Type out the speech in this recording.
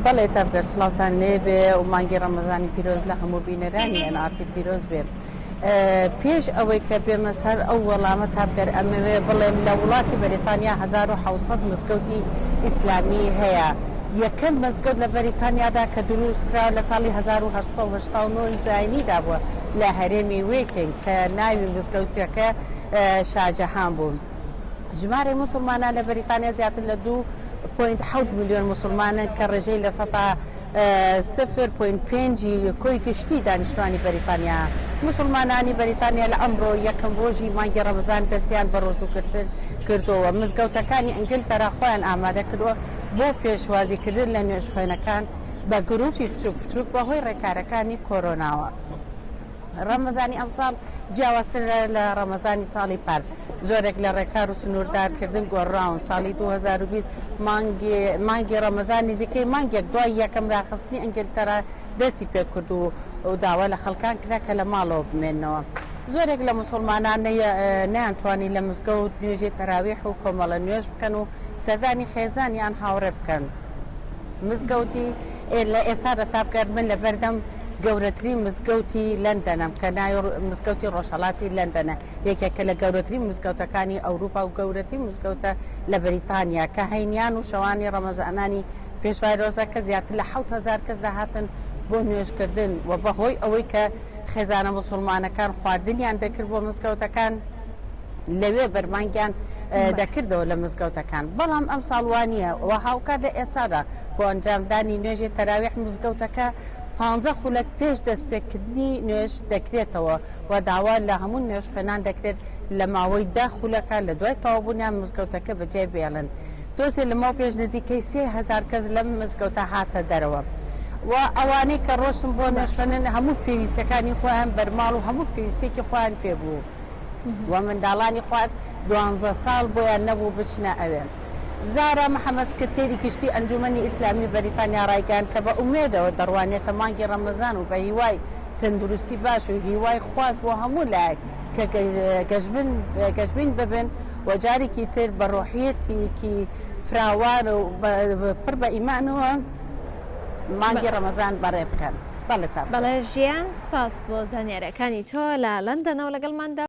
بەڵێ تەڤگەر سڵاوتان لێبێ و مانگی ڕەمەزانی پیرۆز لە هەموو بینەرانی NRT پیرۆز بێ. پێش ئەوەی کە بێمە سەر ئەو وەڵامە تاڤگەر ئەمەوێ بڵێم لە وڵاتی بەریتانیا 1700 مزگەوتی ئیسلامی هەیە. یەکەم مزگەوت لە بەریتانیادا کە دروست کرا لە ساڵی 1889 زاینیدا بووە لە هەرێمی وێکینگ کە ناوی مزگەوتەکە شاجەهان بوو. ژمارەی موسڵمانان لە بەریتانیا زیاتر لە 2.7 ملیۆن موسڵمانن کە ڕێژەی لە سەتا 0.5 ی کۆی گشتی دانیشتوانی بەریتانیا. موسڵمانانی بەریتانیا لە ئەمڕۆ یەکەم ڕۆژی مانگی ڕەمەزان دەستیان بە ڕۆژووگرتن کردووە. مزگەوتەکانی ئینگلتەرا خۆیان ئامادە کردووە بۆ پێشوازیکردن لە نوێژخوێنەکان بە گروپی بچووک بچووک بەهۆی ڕێکارەکانی کۆرۆناوە. ڕەمەزانی ئەمساڵ جیاوازترە لە ڕەمەزانی ساڵی پار، زۆرێک لە ڕێکار و سنووردارکردن گۆڕراون، ساڵی 2020 مانگی ڕەمەزان نزیکەی مانگێک دوای یەکەم داخستنی ئینگلتەرا دەستی پێکرد و داوا لە خەڵکان کرا کە لە ماڵەوە بمێننەوە. زۆرێک لە موسڵمانان نەیانتوانی لە مزگەوت نوێژی تەراویح و کۆمەڵە نوێژ بکەن و سەردانی خێزان یان هاوڕێ بکەن. مزگەوتی لە ئێستادا تاڤگەر من لەبەردەم گەورەترین مزگەوتی لەندەنەم کە ناوی مزگەوتی ڕۆژهەڵاتی لەندەنە، یەکێکە لە گەورەترین مزگەوتەکانی ئەوروپا و گەورەترین مزگەوتە لە بەریتانیا کە هەینیان و شەوانی ڕەمەزانانی پێش ڤایرۆسەکە زیاتر لە 7000 کەس دەهاتن بۆ نوێژکردن و بەهۆی ئەوەی کە خێزانە موسڵمانەکان خواردنیان دەکرد بۆ مزگەوتەکان لەوێ بەربانگیان دەکردەوە لە مزگەوتەکان، بەڵام ئەمساڵ وانییە و هاوکات لە ئێستادا بۆ ئەنجامدانی نوێژی تەراویح مزگەوتەکە پانزە خولەک پێش دەستپێکردنی نوێژ دەکرێتەوە و داوا لە هەموو نوێژخوێنان دەکرێت لە ماوەی دە خولەکا لە دوای تەواوبوونیان مزگەوتەکە بەجێ بێڵن. تۆزێ لەمەو پێش نزیکەی 3000 کەس لەم مزگەوتە هاتە دەرەوە و ئەوانەی کە ڕۆشتن بۆ نوێژخوێندن هەموو پێویستیەکانی خۆیان بەرماڵ و هەموو پێویستیەکی خۆیان پێ بوو. و منداڵانی خوار دوانزە ساڵ بۆیان نەبوو بچنە ئەوێ. زارا محەمەد سکرتێری گشتی ئەنجومەنی ئیسلامی بەریتانیا ڕایگەیاند کە بە ئومێدەوە دەڕوانێتە مانگی ڕەمەزان و بە هیوای تەندروستی باش و هیوای خواست بۆ هەموو لایەک کە گەشبین ببن و جارێکی تر بە ڕۆحیەتێکی فراوان و پڕ بە ئیمانەوە مانگی ڕەمەزان بەڕێ بکەن. بەڵێ تا. بەڵێ ژیان سوپاس بۆ زانیاریەکانی تۆ لە لەندەنەوە لەگەڵماندا.